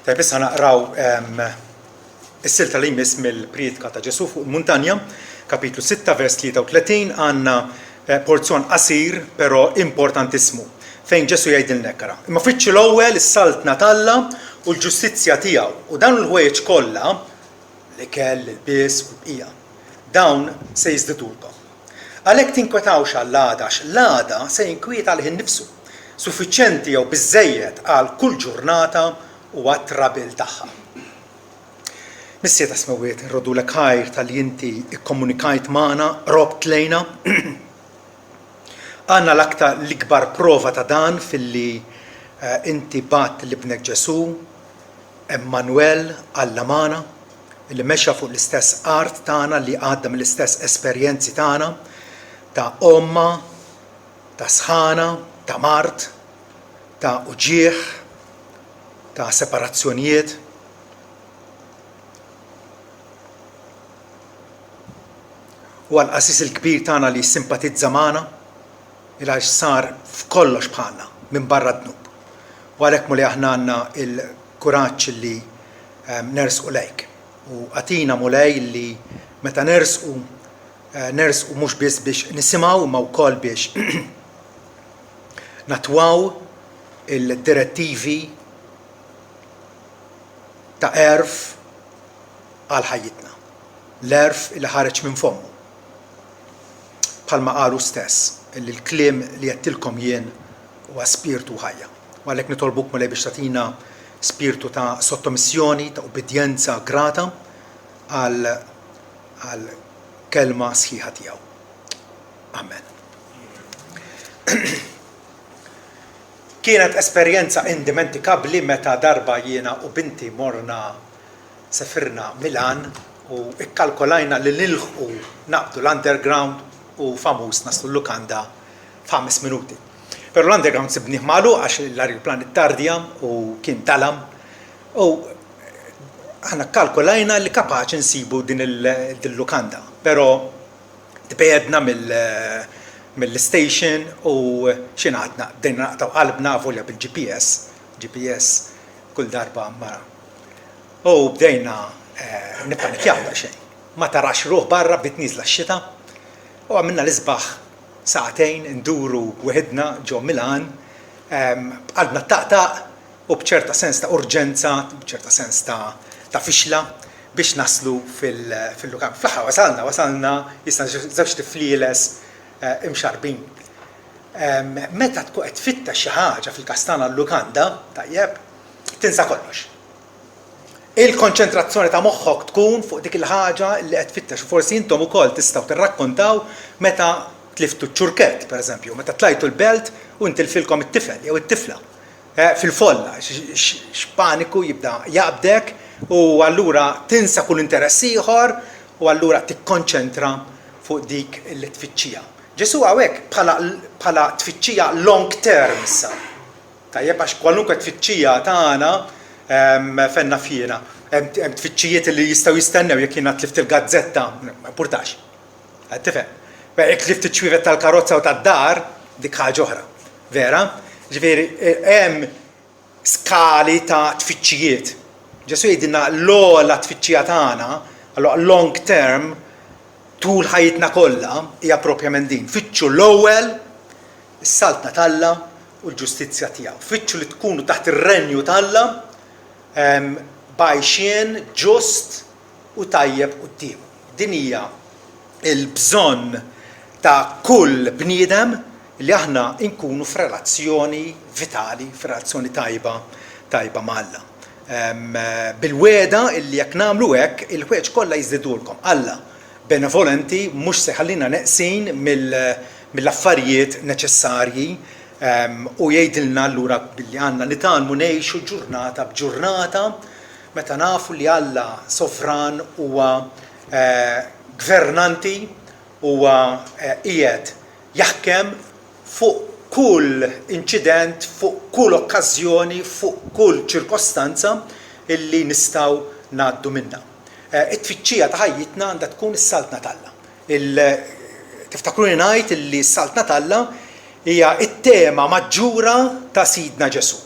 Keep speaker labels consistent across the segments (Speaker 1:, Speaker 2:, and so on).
Speaker 1: Tajjeb, issa naqraw is-silta li jmiss mill-prietka ta' Ġesù fuq il-muntanja, kapitlu 6, vers 33, għandna eh, porzjon qasir però importantissimu fejn Ġesù jgħidilna hekk ara. Imma fittxu l-ewwel is-saltna t'Alla u l-ġustizzja tiegħu u dawn il-ħwejjeġ kollha, l-ikel, l-ilbies u l-bqija, dawn se jiżdidulkom. Għalhekk tinkwetawx għall-għada għax l-għada se jinkwieta għalih innifsu. Suffiċjenti jew biżżejjed għal kull ġurnata u għat-trabil tagħha. Missier tas-Smewwiet, inroddulek ħajr talli inti kkomunikajt magħna, qrobt lejna. Għandna l-aktar l-ikbar prova ta' dan filli inti bgħatt 'l Ibnek Ġesù, Emmanuel, Alla magħna, li mexa fuq l-istess art tagħna, li għadda mill-istess esperjenzi tagħna, ta' għomma, ta' sħana, ta' mard, ta' uġigħ, ta' separazzjonijiet. Huwa l-Qassis il-Kbir tagħna li jissimpatizza magħna, il għaliex sar f'kollox bħalna, minbarra d-dnub. U għalhekk Mulej aħna għandna l-kuraġġ li nersqu lejk. U agħtina Mulej li meta nersqu, nersqu mhux biss biex nisimgħu imma wkoll biex natwaw il-direttivi ta' għerf għal ħajjitna. L-għerf li ħareġ minn fommu. Bħalma qal hu stess, illi l-kliem li għedtilkom jien huwa spirtu u ħajja. U għalhekk nitolbuk Mulej biex tagħtina spirtu ta' sottomissjoni, ta' ubbidjenza grata għal għal kelma sħiħa tiegħu. Amen. Kienet esperjenza indimentikabbli meta darba jiena u binti morna sefirna Milan u kkalkolajna li nilħqu naqbdu l-underground u famuż naslu l-lukanda f'ħames minuti. Però l-underground sibnih magħluq għax l-arjuplan ittardja u kien dalam u aħna kkalkulajna li kapaċi nsibu din il-lukanda, però tbegħedna mill-station u xi ngħadna bdejna naqtgħu qalbna avolja bil-GPS, GPS kull darba ma U bdejna nippanikjaw daqsxejn. Ma tarax ruħ barra bdiet nieżla x-xita u għamilna l-isbaħ sagħtejn induru weħidna ġo Milan b'qalbna ttaqtaq u b'ċerta sens ta' urġenza, b'ċerta sens ta' ta' fixla biex naslu fil-lukanda. Fl-aħħar wasalna, wasalna jisna żewġt iflieles imxarrbin. Meta tkun qed tfittex xi ħaġa, fil-każ tagħna l-lukanda, tajjeb, tinsa kollox. Il-konċentrazzjoni ta' moħħok tkun fuq dik il-ħaġa li qed tfittex u forsi intom ukoll tistgħu tirrakkontaw meta tliftu ċ-ċurkett, pereżempju, meta tlajtu l-belt u ntilfilkom it-tifel jew it-tifla fil-folla, x'paniku jibda jaqbdek u allura tinsa kull interess ieħor u allura tikkonċentra fuq dik li tfittxija. Ġesù hawnhekk bħala bħala tfittxija long term issa. Tajjeb għax kwalunkwe tfittxija tagħna fejn naf jiena, hemm tfittxijiet li jistgħu jistennew jekk jiena tlift il-gazzetta, ma jimpurtax. Qed tifhem? Jekk tlift iċ-ċwievet tal-karozza u tad-dar, dik ħaġa oħra. Vera? Ġifieri hemm skali ta' tfittxijiet. Ġesù jgħidilna l-ogħla tfittxija tagħna, allura long term, tul ħajjitna kollha, hija propjament din. Fittxu l-ewwel is-Saltna t'Alla u l-ġustizzja tiegħu. Fittxu li tkunu taħt ir-renju t'Alla b'għajxien ġust u tajjeb quddiemu. Din hija l-bżonn ta' kull bniedem li aħna nkunu f'relazzjoni vitali, f'relazzjoni tajba tajba ma' Alla. Bil-wegħda illi jekk nagħmlu hekk, il-ħwejjeġ kollha jiżdidulkom. Alla benevolenti mhux se jħallina neqsin mill-affarijiet neċessarji u jgħidilna allura billi għandna nitgħallmu ngħixu ġurnata b'ġurnata meta nafu li Alla sovran huwa gvernanti huwa qiegħed jaħkem fuq kull inċident, fuq kull okkażjoni, fuq kull ċirkostanza illi nistgħu ngħaddu minnha. It-tfittxija ta' ħajjitna għandha tkun is-Saltna t'Alla. Tiftakruni ngħid illi s-Saltna t'Alla hija t-tema maġġura ta' Sidna Ġesù.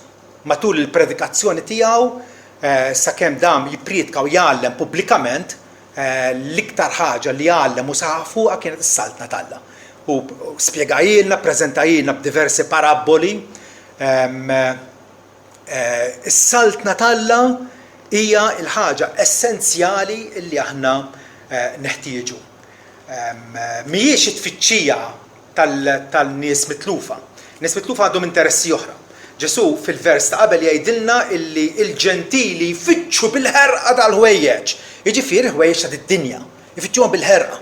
Speaker 1: Matul il-predikazzjoni tiegħu. sakemm dam jipprietka u jgħallem pubblikament, l-iktar ħaġa li għallem u saħaq fuqha kienet is-Saltna t'Alla. U spjegahielna, ppreżentahielna b'diversi parabboli. Is-Saltna t'Alla hija l-ħaġa essenzjali li aħna neħtieġu. Mhijiex it-tfittxija tan-nies mitlufa. Nies mitlufa għandhom interessi oħra. Ġesù fil-vers ta' qabel jgħidilna illi l-Ġentili jfittxu bil-ħerqa dal-ħwejjeġ, jiġifieri l-ħwejjeġ ta' did-dinja, ifittxuhom bil-ħerqa.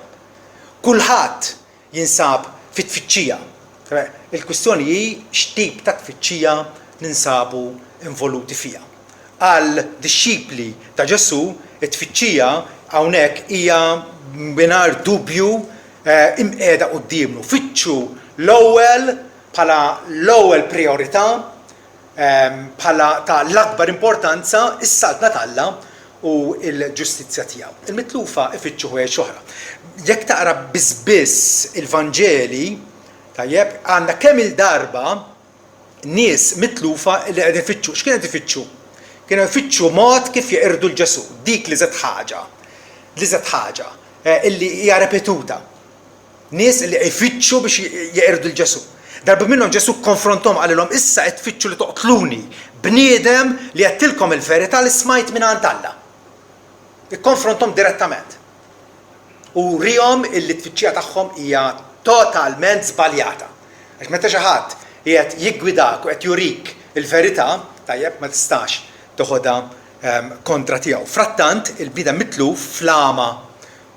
Speaker 1: Kulħadd jinsab fi tfittxija. Il-kwistjoni hi x'tip ta' tfittxija ninsabu involuti fiha. Għal dixxipli ta' Ġesù, it-tfittxija hawnhekk hija mingħajr dubju imqiegħda quddiemnu. Fittxu l-ewwel bħala l-ewwel prijorità, bħala ta' l-akbar importanza, is-Saltna t'Alla u l-ġustizzja tiegħu. Il-mitlufa jfittxu ħwejjeġ oħra. Jekk taqra biss biss il-Vanġeli, tajjeb, għandna kemm-il darba nies mitlufa li qegħdin ifittxu. X'kienu qed ifittxu? Kienu jfittxu mod kif jeqirdu 'l Ġesù. Dik l-iżgħet ħaġa, l-iżgħet ħaġa illi hija repetuta. Nies li jfittxu biex jeqirdu 'l Ġesù. Darba minnhom Ġesù kkonfronthom qalilhom issa qed tfittxu li toqtluni, bniedem li għedtilkom il-verità li smajt mingħand Alla. Ikkonfronthom direttament. U wriehom illi t-tfittxija tagħhom hija totalment żbaljata. Għax meta xi ħadd qiegħed jiggwidak u qed jurik il-verità, tajjeb, ma tistax toħodha kontra tiegħu. Frattant, il-bniedem mitluf fl-għama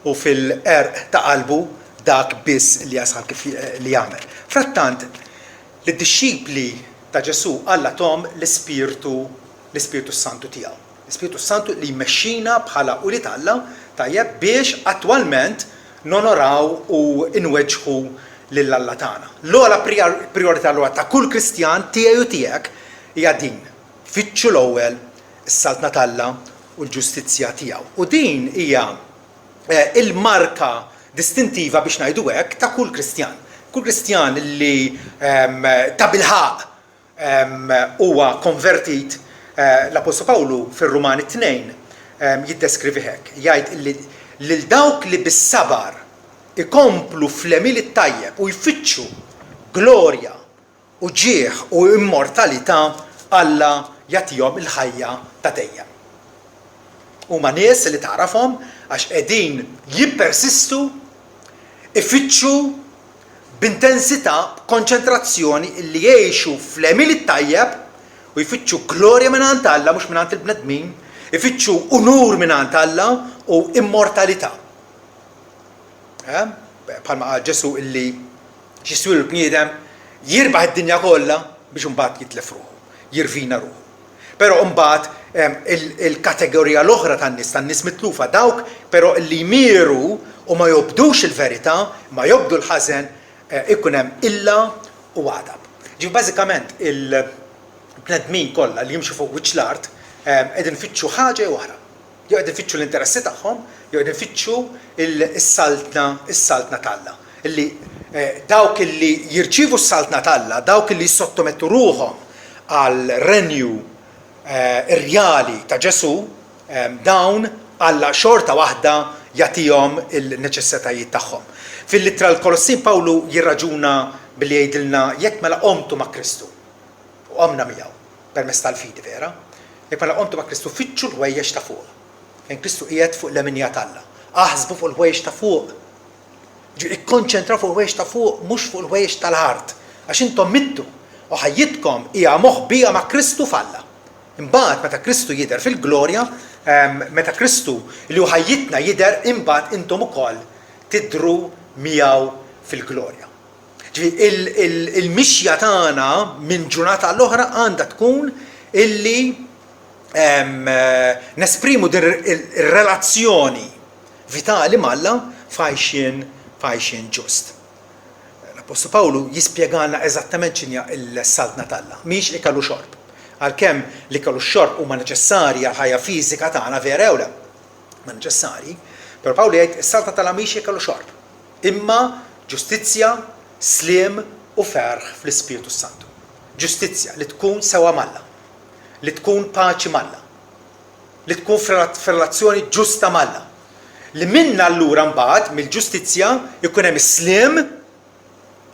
Speaker 1: u fil-qerq ta' qalbu dak biss li jasal kif li jagħmel. Frattant, lid-dixxipli ta' Ġesù Alla tahom l-Ispirtu l-Ispirtu s-Santu tiegħu. L-Ispirtu s-Santu li jmexxina bħala ulied Alla, tajjeb, biex attwalment nonoraw u nweġġħu lil Alla tagħna. L-ogħla prijorità allura ta' kull Kristjan, tiegħi u tiegħek, hija din, fittxu l-ewwel is-Saltna t'Alla u l-ġustizzja tiegħu. U din hija il-marka distintiva biex ngħidu hekk ta' kull Kristjan. Kull Kristjan li tabilħaqq huwa konvertit, l-Appostlu Pawlu fir-Rumani 2 jiddeskrivih hekk, jgħid li lil dawk li bis-sabar ikomplu fl-għemil it-tajjeb u jfittxu glorja u ġieħ u immortalità Alla jagħtihom il-ħajja ta' dejjem. Huma nies li tagħrafhom għax qegħdin jippersistu, ifittxu b'intensità, b'konċentrazzjoni li jgħixu fl-għemil it-tajjeb u jfittxu glorja mingħand Alla mhux mingħand il-bnedmin, ifittxu unur mingħand Alla u immortalità. Eh? Bħalma qal Ġesù illi x'jiswilu l-bniedem jirbaħ id-dinja kollha biex imbagħad jitlef ruħu, jirvina ruħu. Però mbagħad il-kategorija l-oħra tan-nies, tan-nies mitlufa, dawk però li jmieru u ma jobdux il-verità, ma jobdu l-ħażen, ikun hemm qilla u għadab. Ġifieri bażikament il-bnedmin kollha li jimxu fuq wiċċ l-art qegħdin ifittxu ħaġa jew oħra. Jew qegħdin ifittxu l-interessi tagħhom, jew qegħdin ifittxu s-saltna, is-saltna t'Alla. Illi dawk illi jirċievu s-saltna t'Alla, dawk illi jissottomettu ruħhom għall-renju rjali ta' Ġesù, dawn Alla xorta waħda jagħtihom il-neċessitajiet tagħhom. Fil-Ittra lill-Kolossin Pawlu jirraġuna billi jgħidilna jekk mela qomtu ma' Kristu, u qomna miegħu permezz tal-fidi vera, jekk mela qomtu ma' Kristu fittxu l-ħwejjeġ ta' fuq, fejn Kristu qiegħed fuq il-leminja t'Alla. Aħsbu fuq il-ħwejjeġ ta' fuq. Jiġifieri ikkonċentraw fuq il-ħwejjeġ ta' fuq mhux fuq il-ħwejjeġ tal-art, għax intom mittu u ħajjitkom hija moħbija ma' Kristu f'Alla. Imbagħad meta Kristu jidher fil-glorja, meta Kristu li hu ħajjitna jidher, imbagħad intom ukoll tidhru miegħu fil-glorja. Ġifieri il-mixja tagħna minn ġurnata għall oħra għandha tkun illi nesprimu din ir-relazzjoni vitali m'Alla f'għajxien f'għajxien ġust. L-Appostlu Pawlu jispjegalna eżattament x'inhi s-Saltna t'Alla. Mhix ikel u xorb. Għalkemm l-ikel u x-xorb huma neċessarji għall-ħajja fiżika tagħna vera jew le? Huma neċessarji. Però Pawlu jgħid is-Saltna t'Alla mhix ikel u xorb, imma ġustizzja, sliem u ferħ fl-Ispirtu s-Santu. Ġustizzja, li tkun sewwa m'Alla, li tkun paċi m'Alla. Li tkun f'relazzjoni ġusta m'Alla. Li minnha allura mbagħad, mill-ġustizzja, ikun hemm is-sliem,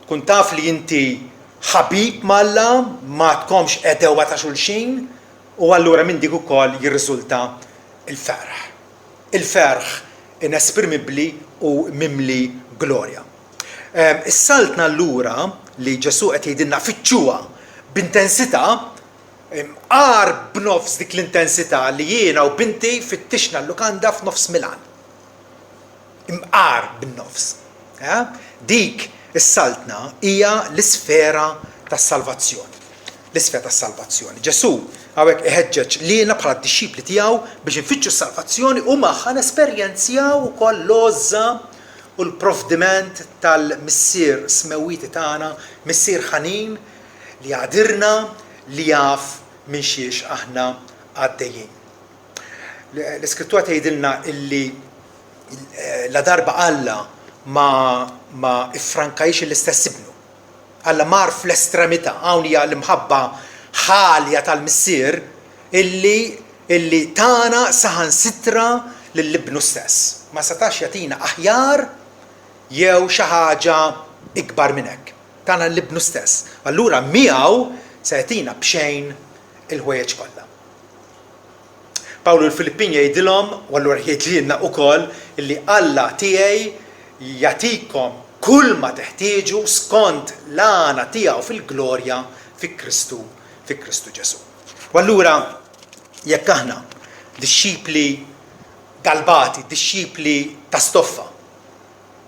Speaker 1: tkun taf li inti ħabib m'Alla, ma tkomx għedewwa ta' xulxin, u allura minn dik ukoll jirriżulta l-ferħ. Il-ferħ inesprimibbli u mimli glorja. Is-Saltna allura li Ġesù qed jgħidilna fittxuha b'intensità, Imqar b'nofs dik l-intensità li jiena u binti fittixna l-lukanda f'nofs Milan. Imqar bin-nofs. Dik is-Saltna hija l-isfera tas-salvazzjoni. L-isfera tas-salvazzjoni. Ġesù hawnhekk iħeġġeġ lilna bħala d-dixxipli tiegħu biex infittxu s-salvazzjoni u magħha nesperjenzjaw ukoll l-għożża u l-provdiment tal-Missier Smewwieti tagħna, Missier ħanin li jagħdirna, li jaf minn xiex aħna għaddejjin. L-Iskrittura tgħidilna illi ladarba Alla ma ma iffrankajx l-istess ibnu. Alla mar fl-estremità, hawn hija l-imħabba ħalja tal-Missier illi illi tana saħansitra lil ibnu stess. Ma setax jagħtina aħjar jew xi ħaġa ikbar minn hekk. Tana lil Ibnu stess. Allura miegħu se jagħtina b'xejn il-ħwejjeġ kollha. Pawlu l-Filippin jgħidilhom, u allura jgħid lilna ukoll, illi Alla tiegħi jagħtikom kull ma teħtieġu skont l-għana tiegħu fil-glorja fi Kristu, fi Kristu Ġesù. U allura jekk aħna dixxipli galbati, dixxipli ta' stoffa,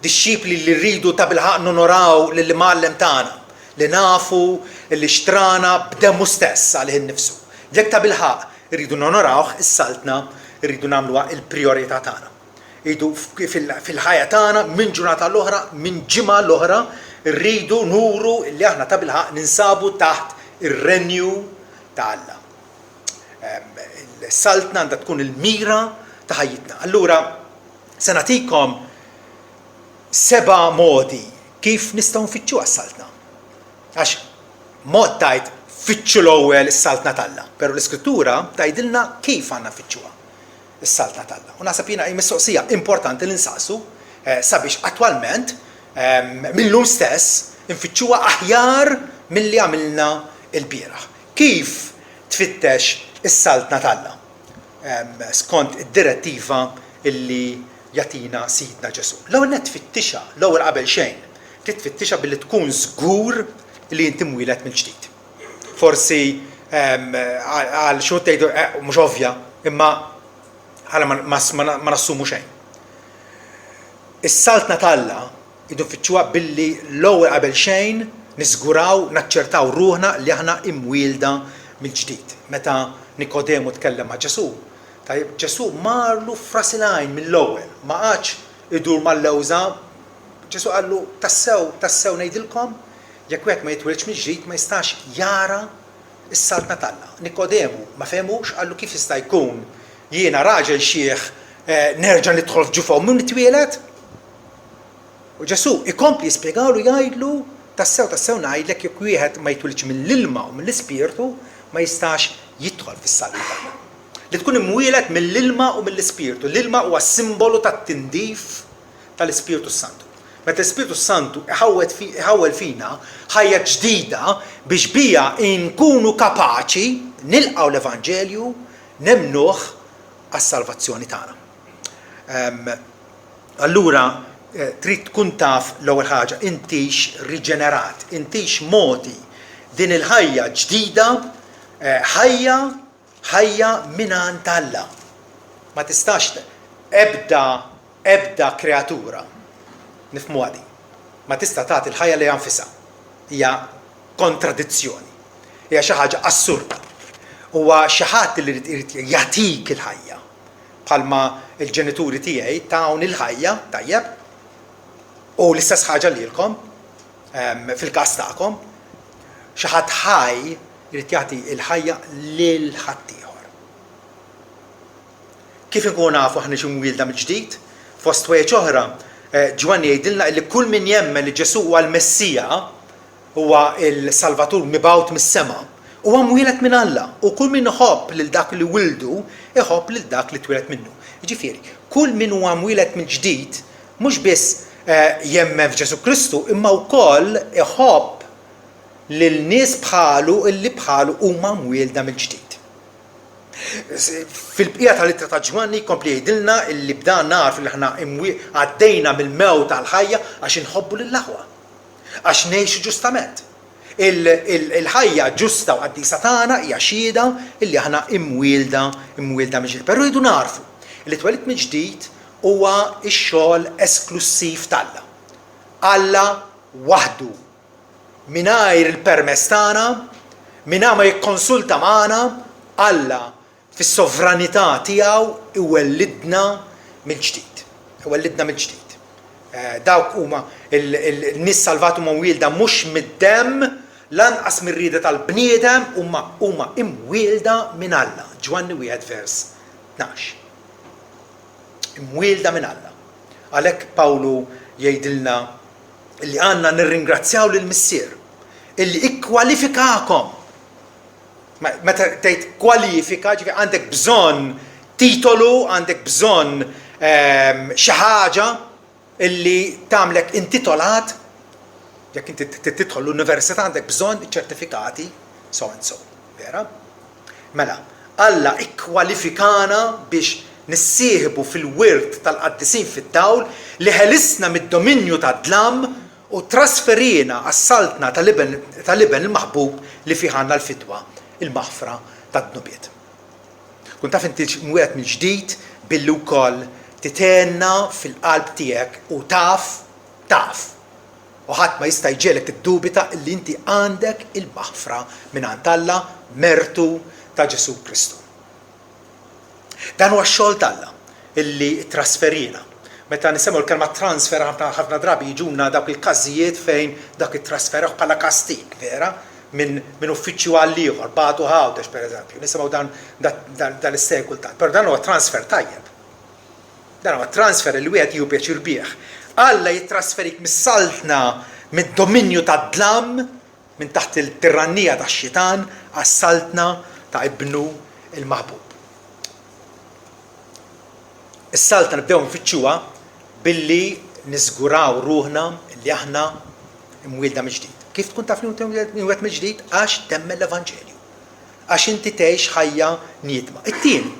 Speaker 1: Dixxipli li rridu tabilħaqq nonoraw lill-Imgħallem tagħna, li nafu li xtrana b'demmu stess għalih innifsu. Jekk tabilħaqq irridu nonorawh, is-Saltna rridu nagħmluha l-prijorità tagħna. Irridu fil-ħajja tagħna minn ġurnata għall-oħra, minn ġimgħa għall-oħra, rridu nuru li aħna tabilħaqq ninsabu taħt ir-renju ta' Alla. Is-Saltna għandha tkun il-mira ta' ħajjitna. Allura, Se nagħtikom seba' modi kif nistgħu nfittxuha s-Saltna. Għax mod tgħid fittxu l-ewwel is-Saltna t'Alla, però l-Iskrittura tgħidilna kif għandna nfittxuha s-Saltna t'Alla. U naħseb jiena hi mistoqsija importanti li nsaqsu sabiex attwalment mil-lum stess infittxuha aħjar milli għamilna l-bieraħ. Kif tfittex is-Saltna t'Alla? skont id-direttiva li jagħtina Sidna Ġesù. L-ewwel nett tfittixha, l-ewwel qabel xejn, trid tfittixha billi tkun żgur li inti mwieled mill-ġdid. Forsi għal xi wħud tgħidu eh, mhux ovvja, imma ħalla ma nassumu xejn. Is-saltna t'Alla Irridu nfittxuha billi l-ewwel qabel xejn niżguraw, naċċertaw ruħna li aħna imwielda mill-ġdid. Meta Nikodemu tkellem ma' Ġesù, tajjeb, Ġesù marlu f'ras il-għajn mill-ewwel, ma qagħadx idur mal-lewża. Ġesù qallu, Tassew, tassew ngħidilkom, jekk wieħed ma jitwelidx mill-ġdid ma jistax jara s-saltna t'Alla. Nikodemu ma fehmux, qallu kif jista' jkun jiena raġel xiħ nerġa' nidħol f'ġuf ommi u nitwieled? U Ġesù jkompli jispjegalu jgħidlu, Tassew, tassew ngħidlek, jekk wieħed ma jitwilidx mill-ilma u mill-Ispirtu, ma jistax jidħol fis-Saltna t'Alla. Li tkun imwieled mill-ilma u mill-Ispirtu. L-ilma huwa simbolu tat-tindif tal-Ispirtu s-Santu. Meta l-Ispirtu s-Santu iħawwel fina ħajja ġdida biex biha nkunu kapaċi nilqgħu l-Evanġelju, nemmnuh għas-salvazzjoni tagħna. Allura trid tkun taf l-ewwel ħaġa intix riġenerat, intix mogħti din il-ħajja ġdida, ħajja, ħajja mingħand Alla. Ma tistax ebda ebda kreatura, nifhmuha din, ma tista' tagħti l-ħajja lejha nfisha. Hija kontradizzjoni. Hija xi ħaġa assurda. Huwa xi ħadd li jrid jagħtik il-ħajja. Bħalma l-ġenituri tiegħi tawni l-ħajja, tajjeb, u l-istess ħaġa lilkom, fil-każ tagħkom, xi ħadd ħaj irid jagħti l-ħajja lil ħaddieħor. Kif inkunu nafu aħna xi mwielda mill-ġdid? Fost ħwejjeġ oħra, Ġwanni jgħidilna li kull min jemmen li Ġesù huwa l-Messija, Huwa l-Salvatur mibgħut mis-sema. Huwa mwieled minn Alla, u kull min iħobb lil dak li wildu, iħobb lil dak li twieled minnu. Jiġifieri, kull min huwa mwieled mill-ġdid mhux biss jemmen f'Ġesù Kristu imma wkoll iħobb lil nies bħalu illi bħalu huma mwielda mill-ġdid. Fil-bqija tal-ittra ta' Ġwanni jkompli jgħidilna illi b'dan nagħrfu li aħna għaddejna mill-mewt għall-ħajja għax inħobbu lill-aħwa. Għax ngħixu ġustament. Il-ħajja ġusta u qaddisa tagħna hija xhieda illi aħna imwielda imwielda mill-ġdid. Però rridu nagħrfu li twelid mill-ġdid huwa x-xogħol esklussiv t'Alla. Alla waħdu mingħajr il-permess tagħna, mingħajr ma jikkonsulta magħna, Alla fis-sovranità tiegħu iwellidna mill-ġdid. Iwellidna mill-ġdid. Dawk huma n-nies salvati huma mwielda mhux mid-demm, lanqas mir-rieda tal-bniedem, huma huma imwielda minn Alla. Ġwanni wieħed vers 12. Imwielda minn Alla. Għalhekk Pawlu jgħidilna li għandna nirringrazzjaw lill-Missier illi ikkwalifikakom. Meta tgħid kwalifika, ġifieri għandek bżonn titolu, għandek bżonn ehm, xi ħaġa illi tagħmlek intitolat jekk inti tidħol l-università għandek bżonn ċertifikati so and so. Vera? Mela, Alla ikkwalifikana biex nissieħbu fil-wirt tal-qaddisin fid-dawl li ħelisna mid-dominju tad-dlam u ttrasferiena għas-saltna tal-Iben tal-Iben il-maħbub li fih għandna l-fidwa, il-maħfra tad-dnubiet. Kun taf inti mwieled mill-ġdid billi wkoll tithenna fil-qalb tiegħek u taf, taf, U ħadd ma jista' jġegħlek tiddubita illi inti għandek il-maħfra mingħand Alla mertu ta' Ġesù Kristu. Dan huwa x-xogħol t'Alla illi ttrasferiena. Meta nisemgħu l-kelma transfer ħafna ħafna drabi jiġuna dawk il-każijiet fejn dak ittrasferewh bħala kastig, vera? Minn min uffiċċju għal ieħor, bagħtu Għawdex pereżempju. Nisimgħu dan dan dan l-istejjer kultant. Però dan huwa transfer tajjeb. Dan huwa transfer li wieħed jieħu pjaċir bih. Alla jittrasferik mis-saltna, mid-dominju tad-dlam, minn taħt il-tirannija tax-xitan għas-saltna ta' Ibnu l-maħbub. Is-saltna nibdew nfittxuha billi niżguraw ruħna li aħna mwielda mill-ġdid. Kif tkun taf li inti mwieled mill-ġdid? Għax temmen l-Evanġelju. Għax inti tgħix ħajja niedma. It-tieni,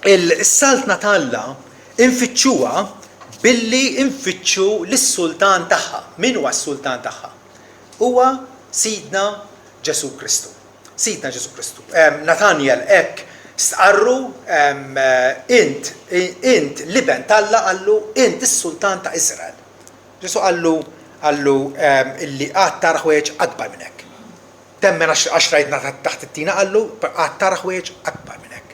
Speaker 1: Is-Saltna ta' Alla nfittxuha billi nfittxu lis-Sultan tagħha. Min huwa s-Sultan tagħha? Huwa Sidna Ġesù Kristu. Sidna Ġesù Kristu. Natanjel hekk stqarru, Int, int l-Iben t'Alla, qallu, int is-Sultan ta' Iżrael. Ġesù qallu, qallu illi għad tara ħwejjeġ akbar minn hekk. Temmen għax rajtna taħt it-tina, qallu, għad tara ħwejjeġ akbar minn hekk.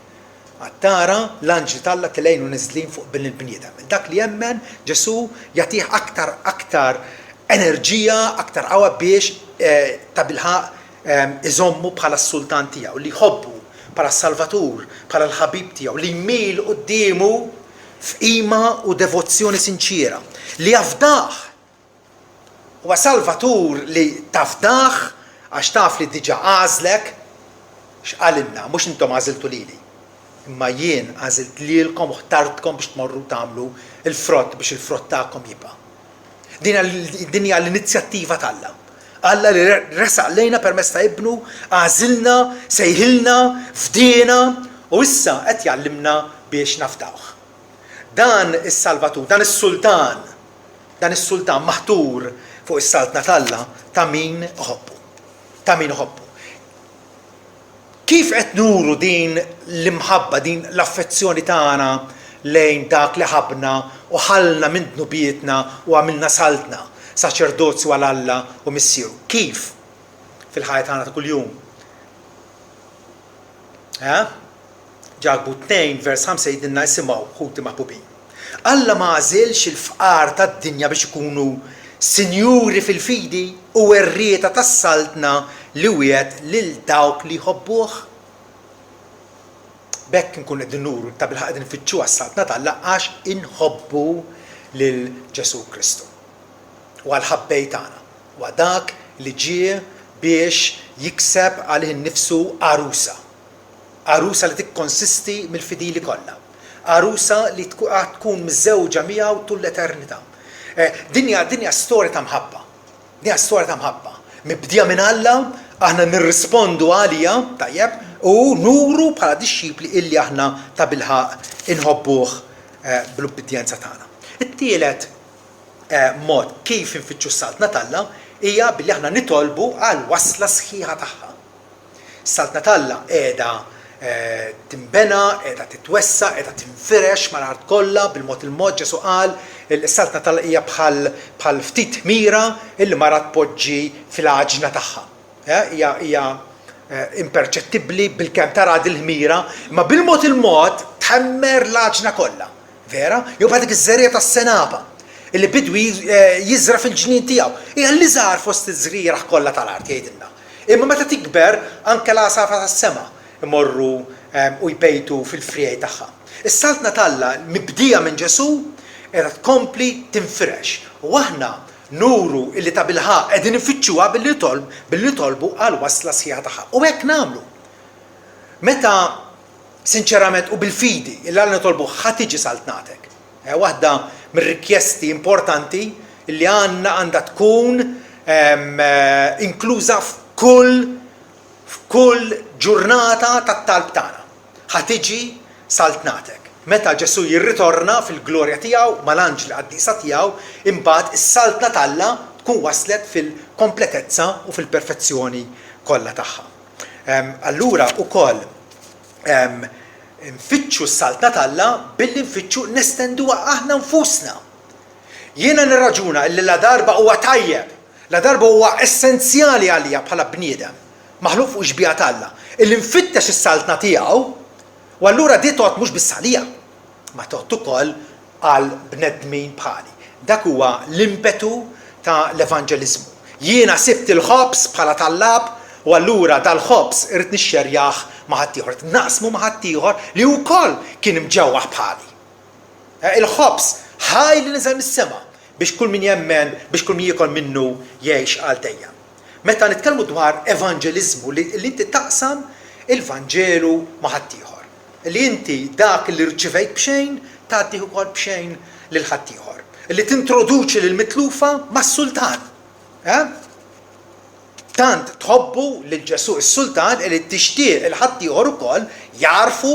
Speaker 1: Għad tara l-anġli t'Alla tilgħin u niżlin fuq Bin il-bniedem. Dak li jemmen, Ġesù jagħtih aktar aktar enerġija, aktar qawwa biex tabilħaqq iżommu bħala s-sultan tiegħu, li jħobbu bħala s-salvatur, bħala l-ħabib tiegħu, li jmil quddiemu f'qima u devozzjoni sinċiera, li jafdah Huwa Salvatur li tafdah għax taf li diġà għażlek. X'qalilna? Mhux intom għażiltu lili, imma jien għażilt lilkom u ħtartkom biex tmorru tagħmlu l-frott biex il-frott tagħkom jibqa'. Din din hija l-inizjattiva t'Alla. Alla li resaq lejna permezz ta' Ibnu, għażilna, sejħilna, fdiena u issa qed jgħallimna biex nafdawh. Dan is-Salvatur, dan is-Sultan Dan is-sultan maħtur fuq is-Saltna t'Alla ta' min iħobbu. Ta' min iħobbu. Kif qed nuru din l-imħabba, din l-affezzjoni tagħna lejn dak li ħabbna u ħallna minn dnubietna u għamilna saltna, saċerdozju għal Alla u Missieru? Kif? Fil-ħajja tagħna ta' kuljum. Eh? Ġakbu 2 vers 5 jgħidilna isimgħu, ħuti maħbubin. Alla ma għażilx il-fqar tad-dinja biex ikunu sinjuri fil-fidi u werrieta tas-saltna li wiegħed lil dawk li jħobbuh? B'hekk inkunu qegħdin nuru li tabilħaqq qegħdin nfittxuha s-saltna t'Alla għax inħobbu lil Ġesù Kristu. Huwa l-ħabbej tagħna. Huwa dak li ġie biex jikseb għalih innifsu għarusa. Għarusa li tikkonsisti mill-fidili kollha. Għarusa li għad tkun miżżewġa miegħu tul l-eternità. Din hija din hija storja ta' mħabba. Din hija storja ta' mħabba. Mibdija minn Alla, aħna nirrispondu għaliha, tajjeb, u nuru bħala dixxipli illi aħna tabilħaqq inħobbuh bl-ubbidjenza tagħna. It-tielet mod kif infittxu s-Saltna t'Alla hija billi aħna nitolbu għall-wasla sħiħa tagħha. Is-Saltna t'Alla qiegħda tinbena, qiegħda titwessa', qiegħda tinfirex mal-art kollha bil-mod il-mod. Ġesù qal, is-Saltna t'Alla hija bħal bħal ftit ħmira li mara tpoġġi fil-għaġna tagħha. Hija hija imperċettibbli bilkemm tara dil-ħmira, imma bil-mod il-mod tħemmer l-għaġna kollha. Vera? Jew bħal dik iż-żerriegħa tas-senapa li bidwi jiżra' fil-ġnien tiegħu. Hija l-iżgħar fost iż-żrieragħ kollha tal-art, jgħidilna. Imma meta tikber, anke l-għasafar tas-sema jmorru u jbejtu fil-friegħi tagħha. Is-Saltna t'Alla mibdija minn Ġesù qiegħda tkompli tinfirex, u aħna nuru illi tabilħaqq qegħdin infittxuha billi billi nitolbu għall-wasla sħiħa tagħha. U hekk nagħmlu. Meta sinċerament u bil-fidi illi Alla nitolbuh ħa tiġi saltnatek. Waħda mir-rikjesti importanti li għandna għandha tkun inkluża f'kull f'kull ġurnata tat-talb tagħna. Ħa tiġi saltnatek. Meta Ġesù jirritorna fil-glorja tiegħu mal-anġli qaddisa tiegħu, imbagħad is-saltna t'Alla tkun waslet fil-kompletezza u fil-perfezzjoni kollha tagħha. Allura wkoll Nfittxu s-Saltna t'Alla billi nfittxu nestenduha aħna nfusna. Jiena nirraġuna illi ladarba huwa tajjeb, ladarba huwa essenzjali għalija bħala bniedem, maħluq fuq ix-xbieha t'Alla, illi nfittex is-Saltna tiegħu, u allura di tgħodd mhux biss għalija, ma tgħodd ukoll għal bnedmin bħali. Dak huwa l-impetu ta' l-evanġeliżmu. Jiena sibt il-ħobż bħala tallab u allura dal-ħobż irrid nixxerjah ma' ħaddieħor, irrid naqsmu ma' ħaddieħor li wkoll kien imġewwaħ bħali. Il-ħobż ħaj li niżel mis-sema biex kull min jemmen, biex kull min jiekol minnu jgħix għal dejjem. Meta nitkellmu dwar evanġeliżmu li inti taqsam il-Vanġelu ma' ħaddieħor. Li inti dak li rċivejt b'xejn tgħaddih ukoll b'xejn lil ħaddieħor. Li tintroduċi lill-mitlufa mas-sultan. Eh? Tant tħobbu lil Ġesù is-sultan li tixtieq il ħaddieħor ukoll jagħrfu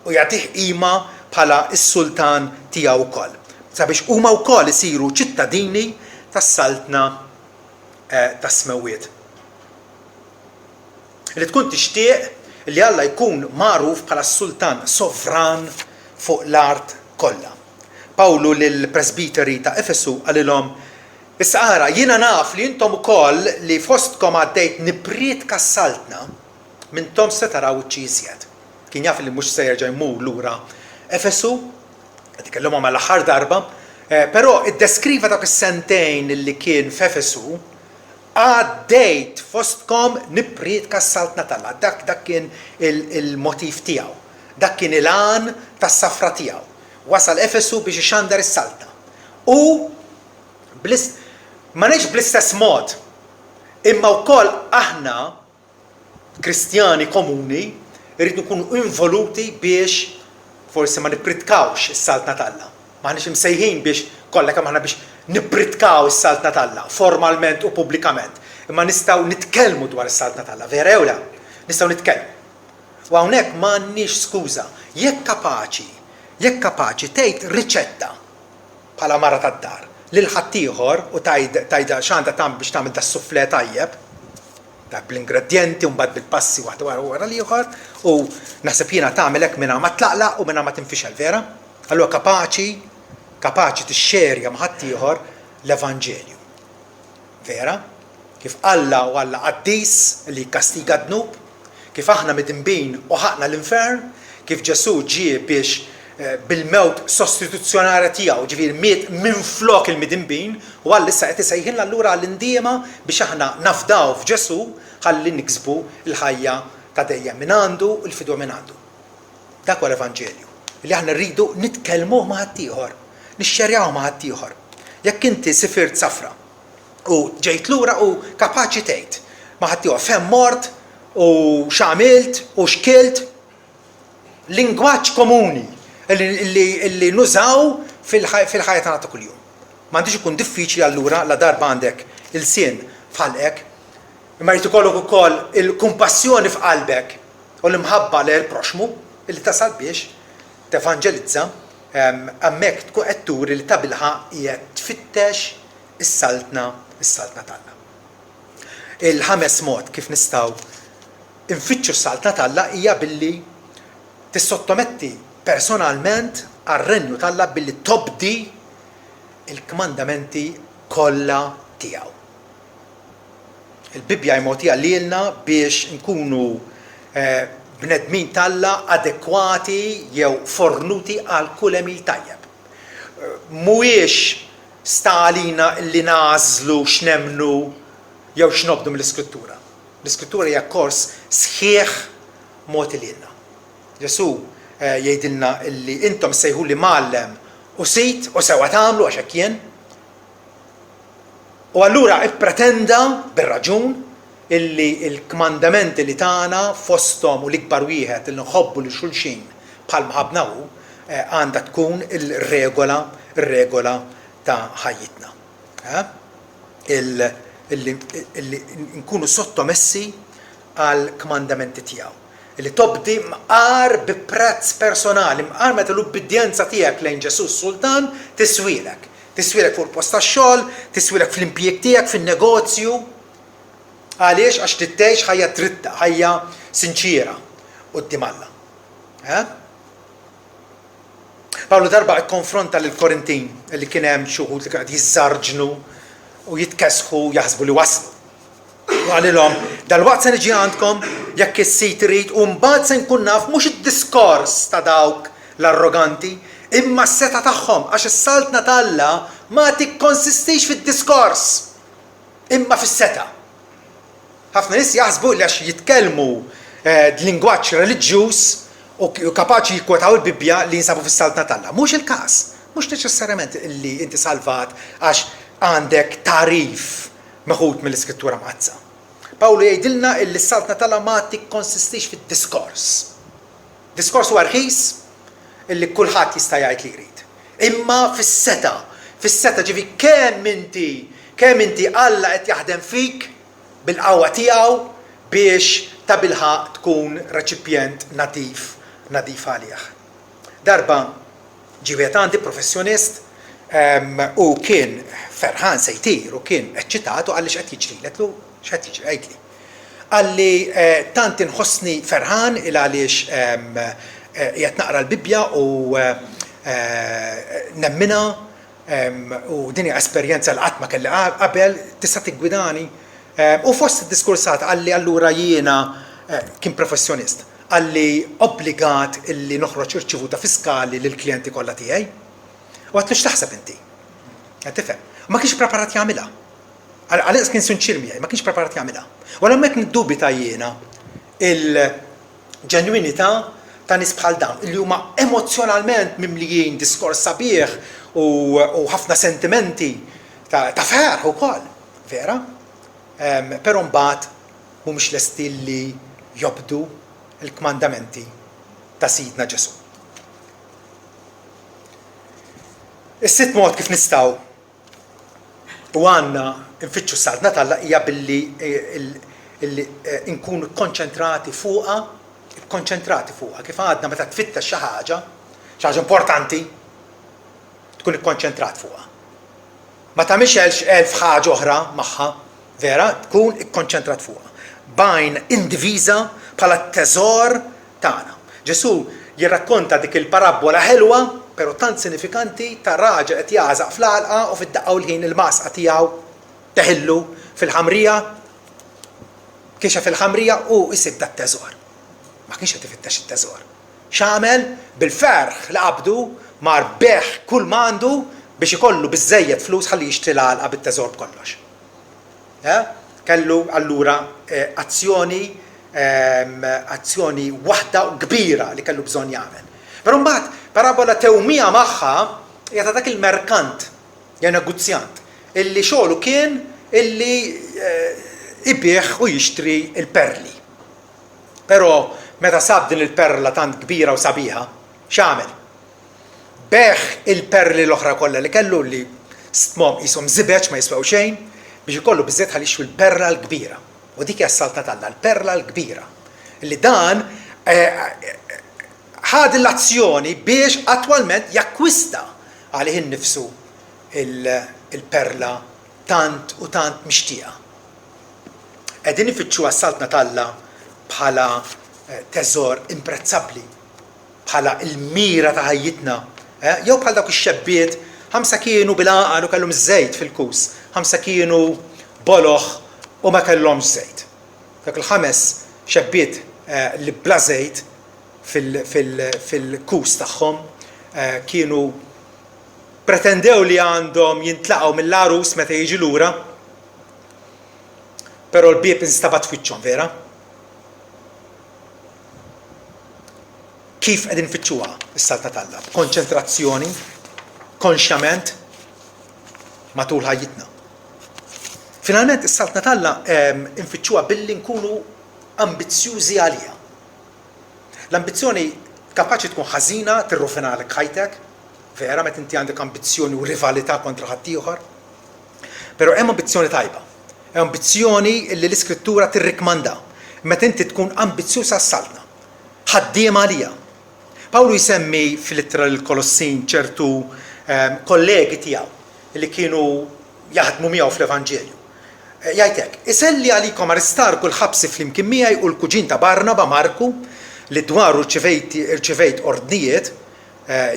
Speaker 1: u jagħtih qima bħala s-sultan tiegħu wkoll. Sabiex huma wkoll isiru ċittadini tas-saltna eh, tas-smewwiet. Li tkun tixtieq li Alla jkun magħruf bħala s-Sultan sovran fuq l-art kollha. Pawlu lill-presbiteri ta' Efesu qalilhom, Issa ara, jiena naf li intom ukoll li fostkom għaddejt nipprietka s-Saltna, m'intomx se taraw wiċċi iżjed. Kien jaf li mhux se jerġa' jmur lura Efesu, qed ikellimhom għall-aħħar darba, però iddeskriva dawk is-sentejn li kien f'Efesu Għaddejt fostkom nipprietka s-Saltna t'Alla. Dak, dak kien il-motiv tiegħu. Dak kien il-għan tas-safra tiegħu. Wasal Efesu biex ixandar is-Saltna. U bl-ist, ma ngħidx bl-istess mod, imma wkoll aħna, Kristjani komuni rridu nkunu involuti biex forsi ma nippritkawx is-Saltna t'Alla. M'aħniex imsejħin biex kollha kemm aħna biex nippritkaw is-Saltna t'Alla formalment u pubblikament, imma nistgħu nitkellmu dwar is-Saltna t'Alla, vera jew le? Nistgħu nitkellmu. U hawnhekk m'għandniex skuża. Jekk kapaċi, jekk kapaċi tgħid riċetta bħala mara tad-dar lil ħaddieħor u tgħid tgħidha x'għandha tagħmel biex tagħmel das-soufflé tajjeb, Dak bl-ingredjenti u mbagħad bil-passi waħda wara wara l-ieħor u naħseb jiena tagħmel hekk mingħajr ma tlaqlaq u mingħajr ma tinfixel, vera? Allura kapaċi kapaċi tixxerja ma' ħaddieħor l-evanġelju. Vera? Kif Alla hu Alla qaddis li jikkastiga d-dnub, kif aħna midinbin u ħaqqna l-infern, kif Ġesù ġie biex bil-mewt sostituzzjonarja tiegħu, jiġifieri miet minflok il-midinbin, u Alla issa qed isejħilna allura għall-indiema biex aħna nafdaw f'Ġesù ħalli niksbu l-ħajja ta' dejjem mingħandu u l-fidwa mingħandu. Dak huwa l-evanġelju, li aħna rridu nitkellmuh ma' ħaddieħor, nixxerjawh ma' ħaddieħor. Jekk inti sifirt safra u ġejt lura u kapaċi tgħid ma' ħaddieħor fejn mort u x'għamilt u x'kilt. Lingwaġġ komuni li nużaw fil-ħajja tagħna ta' kuljum. M'għandux ikun diffiċli allura ladarba għandek ilsien f'ħalqek, imma jrid ikollok ukoll il-kumpassjoni f'qalbek u l-imħabba lejn il-proxxmu li tasal biex tevanġelizza, hemmhekk tkun qed turi li tabilħaqq qiegħed tfittex is-saltna, is-saltna t'Alla. Il-ħames mod kif nistgħu nfittxu s-Saltna t'Alla hija billi tissottometti personalment għar-Renju t'Alla billi tobdi l-kmandamenti kollha tiegħu. Il-Bibbja hi mogħtija lilna biex inkunu bnedmin t'Alla adekwati jew fornuti għal kull għemil tajjeb. Mhuwiex sta għalina li nagħżlu x'nemmnu jew x'nobdu mill-Iskrittura. L-Iskrittura hija kors sħiħ mogħti lilna. Ġesù jgħidilna li intom issejħuli Mgħallem u Sid u sewwa tagħmlu għax hekk jien. U allura ippretenda bir-raġun illi l-kmandamenti li tana fosthom u l-ikbar wieħed li nħobbu lil xulxin bħalma ħabbna hu għandha tkun il-regola r-regola ta' ħajjitna. Illi nkunu sottomessi għall-kmandamenti tiegħu. Illi tobdi mqar bi prezz personali, mqar meta l-ubbidjenza tiegħek lejn Ġesù s-Sultan tiswielek. Tiswielek fuq il-post tax-xogħol, tiswielek fl-impjieg tiegħek, fin-negozju. Għaliex? Għax trid tgħix ħajja dritta, ħajja sinċiera quddiem Alla. Eh? Pawlu darba kkonfronta lill-Korintin li kien hemm xi wħud li kienu qed jiżżarġnu u jitkessħu jaħsbu li waslu. U qalilhom, Dalwaqt se niġi għandkom jekk is-Sid irid u mbagħad se nkun naf mhux id-diskors ta' dawk l-arroganti, imma s-setgħa tagħhom, għax is-Saltna t'Alla ma tikkonsistix fid-diskors, imma fis-setgħa. Ħafna nies jaħsbu li għax jitkellmu lingwaġġ reliġjuż u kapaċi jikkwotaw il-Bibbja li jinsabu fis-Saltna t'Alla. Mhux il-każ. Mhux neċessarjament li inti salvat għax għandek tagħrif meħud mill-Iskrittura Mqaddsa. Pawlu jgħidilna illi s-Saltna t'Alla ma tikkonsistix fid-diskors. Diskors huwa rħis illi kulħadd jista' jgħid li jrid. Imma fis-setgħa, fis-setgħa ġifieri kemm inti, kemm inti Alla qed jaħdem fik bil-qawwa tiegħu biex tabilħaqq tkun reċipjent nadif, nadif għalih. Darba ġie wieħed għandi professjonist u kien ferħan se jtir u kien eċċitat u qalli x'qed jiġrilek, għedtlu x'qed jiġri għidli. Qalli tant inħossni ferħan il għaliex qiegħed naqra l-Bibbja u nemminha u din hija esperjenza li qatt ma kelli qabel, tista' tiggwidani? U fost id-diskursata qalli allura jiena kien professjonist, qalli obbligat illi noħroġ irċivuta fiskali lill-klijenti kollha tiegħi. U għedtlu x'taħseb inti? Qed tifhem? U ma kienx preparat jagħmilha. Għal-inqas kien sinċier miegħi, ma kienx preparat jagħmilha. U għal hemmhekk niddubita jiena il-ġenwinità ta' nies bħal dawn li huma emozzjonalment mimlijin diskors sabiħ u ħafna sentimenti ta' ferħ ukoll, vera, però mbagħad mhumiex lesti li jobdu l-kmandamenti ta' Sidna Ġesù. Is-sitt mod kif nistgħu u għandna nfittxu s-Saltna t'Alla hija billi nkunu kkonċentrati fuqha, ikkonċentrati fuqha. Kif għadna meta tfittex xi ħaġa, xi ħaġa importanti, tkun ikkonċentrat fuqha. Ma tagħmilx elf ħaġa oħra magħha, vera, tkun ikkonċentrat fuqha. B'għajn indiviża bħala t-teżor tagħna. Ġesù jirrakkonta dik il-parabbola ħelwa, però tant sinifikanti, ta' raġel qed jagħżaq fl-għalqa u fid-daqqa u l-ħin il-mgħasqa tiegħu teħillu fil-ħamrija, kixef il-ħamrija u jsib dat-teżor. Ma kienx qed ifittex it-teżor. X'għamel? Bil-ferħ li qabdu mar biegħ kull m'għandu biex ikollu biżżejjed flus ħalli jixtri l-għalqa bit-teżor b'kollox. Kellu allura azzjoni azzjoni waħda u kbira li kellu bżonn jagħmel. Però mbagħad parabola tewmija magħha hija ta' dak il-merkant jew negozjant illi xogħlu kien illi ibigħ u jixtri l-perli. Però meta sab din il-perla tant kbira u sabiħa, x'għamel? Begħ il-perli l-oħra kollha li kellu li stmhom qishom żibeġ ma jiswew xejn biex ikollu biżżejjed ħalli jixtri l-perla l-kbira. U dik hija s-Saltna t'Alla, l-perla l-kbira. Li dan ħa din l-azzjoni biex attwalment jakkwista għalih innifsu il-perla tant u tant mixtieqa. Qegħdin ifittxuha s-Saltna t'Alla bħala teżor imprezzabbli, bħala l-mira ta' ħajjitna, jew bħal dawk ix-xebbiet, ħamsa kienu bil-għaqal u kellhom iż-żejt fil-kus, ħamsa kienu boloh u ma kellhomx żejt. Dawk il-ħames xebbiet li bla żejt fil-kus tagħhom kienu pretendew li għandhom jintlaqgħu mill-għarus meta jiġi lura, però l-bieb instabat f'wiċċhom, vera? Kif qegħdin nfittxuha s-Saltna t'Alla? B'konċentrazzjoni, konxjament, matul ħajjitna. Finalment, is-Saltna t'Alla nfittxuha billi nkunu ambizzjużi għaliha. L-ambizzjoni kapaċi tkun ħażina, tirrufinalek ħajtek, vera, meta inti għandek ambizzjoni u rivalità kontra ħaddieħor. Però hemm ambizzjoni tajba. Hemm ambizzjoni li l-Iskrittura tirrikmanda. Meta inti tkun ambizzjuż għas-Saltna. Ħaddiem għaliha. Pawlu jsemmi fl-ittra lill-Kolossin ċertu kollegi tiegħu li kienu jaħdmu miegħu fl-evanġelju. Jgħid hekk, Iselli għalikom Aristarku l-ħabsi flimkien miegħi u l-kuġin ta' Barnaba, Marku, li dwaru rċivejt ordnijiet,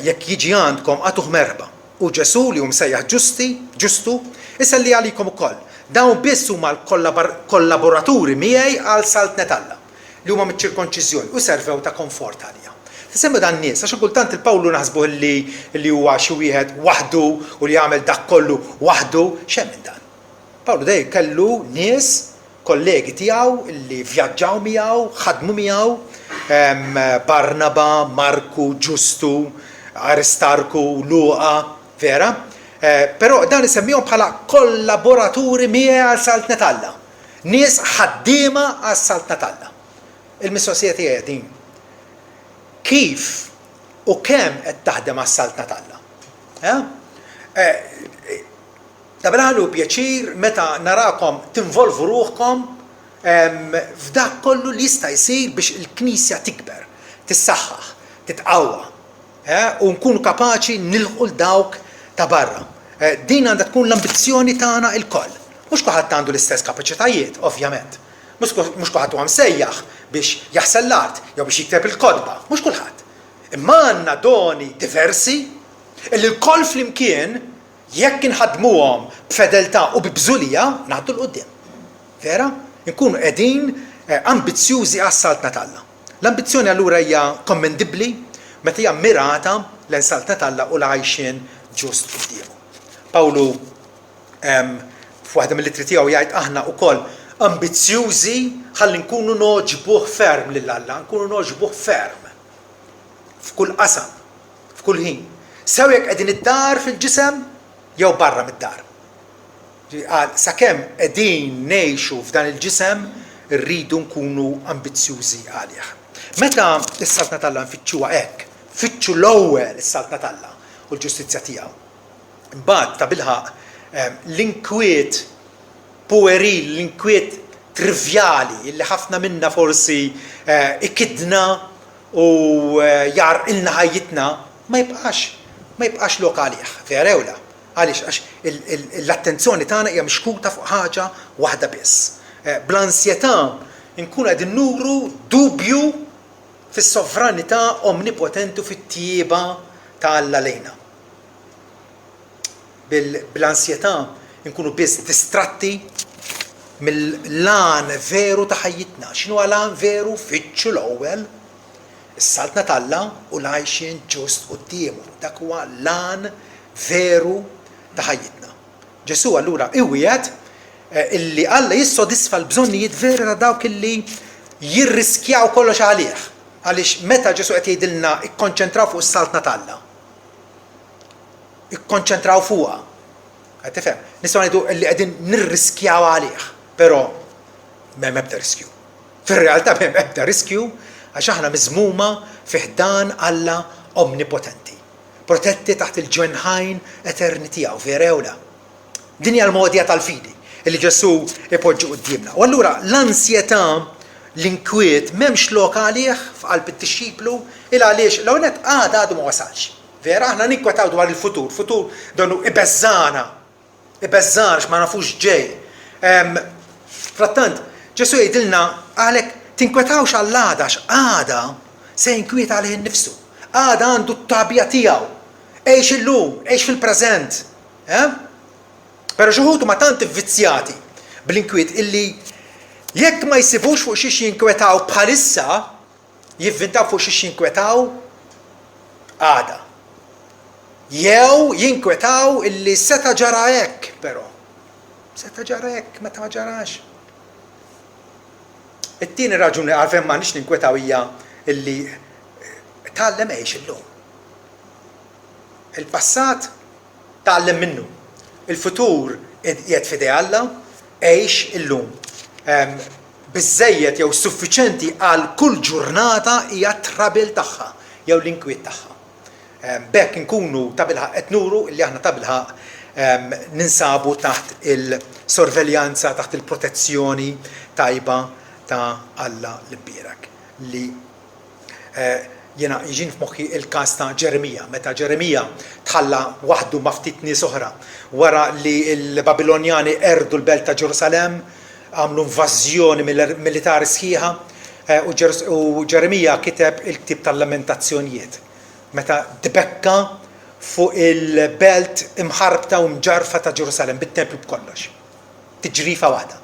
Speaker 1: jekk jiġi għandkom agħtuh merħba. U Ġesù, li hu msejjaħ Ġusti, Ġustu, iselli għalikom ukoll. Dawn biss huma l-kollaboraturi miegħi għal saltnet Alla, li huma miċ-ċirkonċiżjoni u servew ta' konfort għalija. Nsemmu dan nies, għax xi kultant il-Pawlu naħsbuh li li huwa xi wieħed waħdu u li jagħmel dak kollu waħdu. X'hemm minn dan? Pawlu dejjem kellu nies, kollegi tiegħu li vvjaġġaw miegħu, ħadmu miegħu, Barnaba, Marku, Ġustu, Aristarku, Luqa, vera? Però dan isemmihom bħala kollaboraturi miegħi għal saltnet Alla. Nies ħaddiema għas-saltna t'Alla. Il-mistoqsija tiegħi hija din, Kif u kemm qed taħdem għas-Saltna t'Alla? Tabilħaqq hu pjaċir meta narakom tinvolvu ruħkom f'dak kollu li jista' jsir biex il-Knisja tikber, tissaħħaħ, titqawwa u nkunu kapaċi nilħqu 'l dawk ta' barra. Din għandha tkun l-ambizzjoni tagħna lkoll. Mhux kulħadd għandu l-istess kapaċitajiet, ovvjament. Mhux kulħadd huwa msejjaħ biex jaħsel l-art jew biex jikteb il-kotba, mhux kulħadd. Imma għandna doni diversi illi lkoll flimkien jekk inħaddmuhom b'fedeltà u bi bżulija ngħaddu 'l quddiem. Vera? Inkunu qegħdin ambizzjużi għas-Saltna t'Alla. L-ambizzjoni allura hija kommendibbli meta hija mmirata lejn Saltna t'Alla u l-għajxien ġust quddiemu. Pawlu F'waħda mill-ittri tiegħu jgħid aħna wkoll ambizzjużi ħalli nkunu nogħġbuh ferm lil Alla, nkunu nogħġbuh ferm f'kull qasam, f'kull ħin. Sew jekk qegħdin id-dar fil-ġisem jew barra mid-dar. Qal sakemm qegħdin ngħixu f'dan il-ġisem irridu nkunu ambizzjużi għalih. Meta s-Saltna t'Alla nfittxuha hekk, fittxu l-ewwel is-Saltna t'Alla u l-ġustizzja tiegħu. Imbagħad, tabilħaqq, l-inkwiet pueril, l-inkwiet trivjali li ħafna minna forsi ikiddna u jgħarrqilna ħajjitna, ma jibqax, ma jibqax lok għalih, vera jew le? Għaliex? Għax l-attenzjoni tagħna hija mixkuta fuq ħaġa waħda biss. Bl-ansjetà nkunu qegħdin nuru dubju fis-sovranità omnipotenti u fit-tjieba ta' Alla lejna. Bl-ansjetà nkunu biss distratti mill-għan veru ta' ħajjitna. X'inhuwa l-għan veru? Fittxu l-ewwel is-Saltna t'Alla u l-għajxien ġust quddiemu. Dak huwa l-għan veru ta' ħajjitna. Ġesù allura iwiegħed illi Alla jissodisfa l-bżonnijiet veri ta' dawk illi jirriskjaw kollox għalih. Għaliex meta Ġesù qed jgħidilna kkonċentraw fuq is-Saltna t'Alla, ikkonċentraw fuqha. Qed tifhem? Nistgħu ngħidu li qegħdin nirriskjaw għalih, però m'hemm ebda riskju. Fir-realtà m'hemm ebda riskju Għax aħna miżmuma fi ħdan Alla Omnipotenti, protetti taħt il-ġwenħajn eterni tiegħu, vera jew le? Din hija l-mogħdija tal-fidi li Ġesù jpoġġi quddiemna. U allura l-ansjetà, l-inkwiet m'hemmx lok għalih f'qalb id-dixxiplu, il għaliex l-ewwel nett għada għadu ma wasalx. Vera, aħna ninkwetaw dwar il-futur, futur donnu ibeżżagħna, ibeżżagħna għax ma nafux x'ġej. Frattant, Ġesù jgħidilna għalhekk tinkwetawx għall-għada għax għada se jinkwieta għalih innifsu. Għada għandu t-tagħbija tiegħu. Għix illum, għix fil-preżent. Eh? Però xi wħud huma tant ivvizzjati bl-inkwiet illi jekk ma jsibux fuq xiex jinkwetaw bħalissa, jivvintaw fuq xiex jinkwetaw għada. Jew jinkwetaw illi seta' ġara hekk, però. Seta' ġara hekk meta ma ġarax. It-tieni raġuni għalfejn m'għandniex ninkwetaw hija illi tgħallem għix illum. Il-passat Tgħallem minnu. Il-futur qiegħed f'idej Alla, għix illum. Biżżejjed jew suffiċenti għal kull ġurnata hija t-trouble tagħha jew l-inkwiet tagħha. B'hekk inkunu tabilħaqq qed nuru li aħna tabilħaqq ninsabu taħt il-sorveljanza, taħt il-protezzjoni tajba ta' Alla l-Imbierek li Jiena jiġini f'moħħi l-każ ta' Ġeremija, meta Ġeremija tħalla waħdu ma' ftit nies oħra wara li l-Babilonjani qerdu l-belt ta' Ġerusalemm, għamlu invażjoni militari sħiħa, u Ġeremija kiteb il-ktieb tal-Lamentazzjonijiet, meta tbekka fuq il-belt imħarbta u mġarrfa ta' Ġerusalemm, bit-tempju b'kollox. Tiġrifa waħda.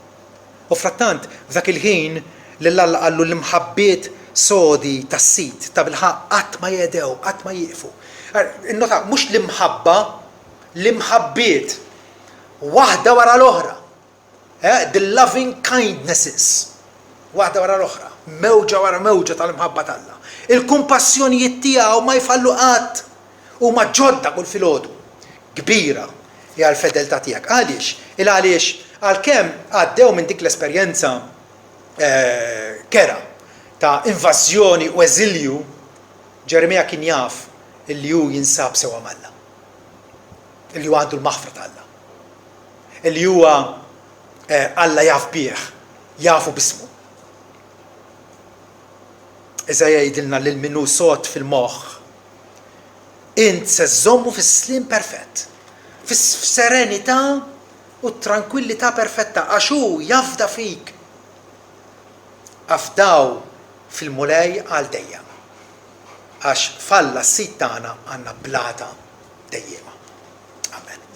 Speaker 1: U frattant, f'dak il-ħin, lil Alla qallu l-imħabbiet sodi tas-Sid, tabilħaqq qatt ma jehdew, qatt ma jieqfu. Innota, mhux l-imħabba, l-imħabbiet, waħda wara l-oħra. Eh, the loving kindnesses, waħda wara l-oħra, mewġa wara mewġa tal-imħabba t'Alla. Il-kumpassjonijiet tiegħu ma jfallu qatt. Huma ġodda kull filgħodu. Kbira hija l-fedeltà tiegħek. Għaliex? Il għaliex għalkemm għaddew minn dik l-esperjenza kerha ta' invażjoni u eżilju, Ġeremija kien jaf illi hu jinsab sewwa m'Alla. Illi hu għandu l-maħfra t'Alla. Illi huwa Alla jaf bih, jafu b'ismu. Iżaija jgħidilna lil min hu sod fil-moħħ Int se żżommu fis-sliem perfett, fis-serenità u t-trankwillità perfetta, għax hu jafda fik. Afdaw fil-Mulej għal dejjem, għax f'Alla s-Sid tagħna għandna blata dejjiema. Amen.